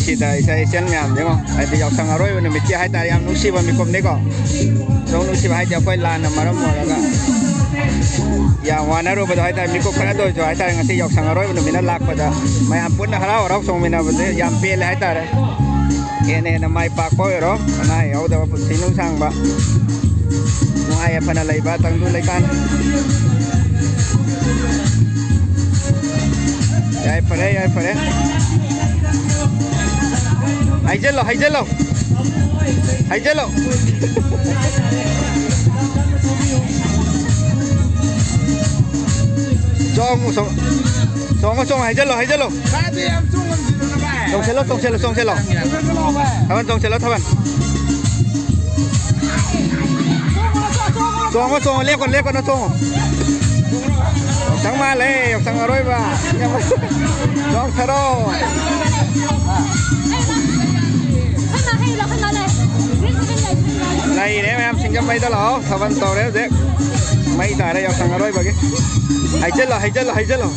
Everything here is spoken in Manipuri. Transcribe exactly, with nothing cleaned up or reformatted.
ꯁꯤꯗ ꯏꯆꯥ ꯏꯆꯟ ꯃꯌꯥꯝꯁꯦ ꯌꯦꯡꯉꯣ, ꯍꯥꯏꯗꯤ ꯌꯥꯎꯁꯪ ꯑꯔꯣꯏꯕ ꯅꯨꯃꯤꯠꯀꯤ ꯍꯥꯏꯇꯥꯔꯦ, ꯌꯥꯝ ꯅꯨꯡꯁꯤꯕ ꯃꯤꯀꯨꯞꯅꯤꯀꯣ꯫ ꯁꯣꯝ ꯅꯨꯡꯁꯤꯕ ꯍꯥꯏꯗꯤ ꯑꯩꯈꯣꯏ ꯂꯥꯟꯅ ꯃꯔꯝ ꯑꯣꯏꯔꯒ ꯌꯥꯝ ꯋꯥꯅꯔꯨꯕꯗꯣ ꯍꯥꯏꯇꯥꯔꯦ, ꯃꯤꯀꯨꯞ ꯈꯔꯗ ꯑꯣꯏꯔꯁꯨ ꯍꯥꯏꯇꯥꯔꯦ, ꯉꯁꯤ ꯌꯥꯎꯁꯪ ꯑꯔꯣꯏꯕ ꯅꯨꯃꯤꯠꯅ ꯂꯥꯛꯄꯗ ꯃꯌꯥꯝ ꯄꯨꯟꯅ ꯍꯔꯥꯎ ꯍꯔꯥꯎ ꯆꯣꯡꯃꯤꯟꯅꯕꯁꯦ ꯌꯥꯝ ꯄꯦꯜꯂꯦ ꯍꯥꯏꯇꯥꯔꯦ꯫ ꯍꯦꯟꯅ ꯍꯦꯟꯅ ꯃꯥꯏ ꯄꯥꯛꯄ ꯑꯣꯏꯔꯣ, ꯑꯅꯥ ꯑꯌꯦꯛ ꯌꯥꯎꯗꯕ, ꯄꯨꯟꯁꯤ ꯅꯨꯡꯁꯥꯡꯕ, ꯅꯨꯡꯉꯥꯏ ꯌꯥꯏꯐꯅ ꯂꯩꯕ ꯇꯪꯗꯨ ꯂꯩꯇꯥꯟ꯫ ꯌꯥꯏꯐꯔꯦ, ꯌꯥꯏꯐꯔꯦ꯫ ꯍꯩꯖꯜꯂꯣ, ꯍꯩꯖꯜꯂꯣ꯫ ꯍꯩꯖꯜꯂꯣ꯫ ꯆꯣꯡꯉꯨ, ꯆꯣꯡꯉꯨ꯫ ꯆꯣꯡꯉꯣ, ꯆꯣꯡꯉꯣ, ꯍꯩꯖꯜꯂꯣ, ꯍꯩꯖꯜꯂꯣ꯫ ꯀꯥꯏꯗ ꯌꯥꯝ ꯆꯣꯡꯉꯝꯁꯤꯗꯅ, ꯚꯥꯏ? ꯆꯣꯡꯁꯤꯜꯂꯣ, ꯆꯣꯡꯁꯤꯜꯂꯣ, ꯆꯣꯡꯁꯤꯜꯂꯣ꯫ ꯆꯣꯡꯁꯤꯜꯂꯣ, ꯚꯥꯏ꯫ ꯊꯥꯕꯜ ꯆꯣꯡꯁꯤꯜꯂꯣ, ꯊꯥꯕꯜ꯫ ꯆꯣꯡꯉꯣ, ꯆꯣꯡꯉꯣ, ꯆꯣꯡꯉꯣ꯫ ꯆꯣꯡꯉꯣ, ꯆꯣꯡꯉꯣ, ꯂꯦꯞꯀꯅꯨ, ꯂꯦꯞꯀꯅꯨ, ꯆꯣꯡꯉꯣ꯫ ꯌꯥꯎꯁꯪ ꯃꯥꯜꯂꯦ, ꯌꯥꯎꯁꯪ ꯑꯔꯣꯏꯕ꯫ ꯆꯣꯡꯊꯔꯣ꯫ ꯂꯩꯔꯦ ꯃꯌꯥꯝ, ꯁꯤꯡꯖꯃꯩꯗ ꯂꯥꯛꯑꯣ, ꯊꯥꯕꯜ ꯇꯧꯔꯦ ꯍꯧꯖꯤꯛ꯫ ꯃꯩ ꯇꯥꯔꯦ ꯌꯥꯎꯁꯪ ꯑꯔꯣꯏꯕꯒꯤ꯫ ꯍꯩꯖꯜꯂꯣ, ꯍꯩꯖꯜꯂꯣ, ꯍꯩꯖꯜꯂꯣ꯫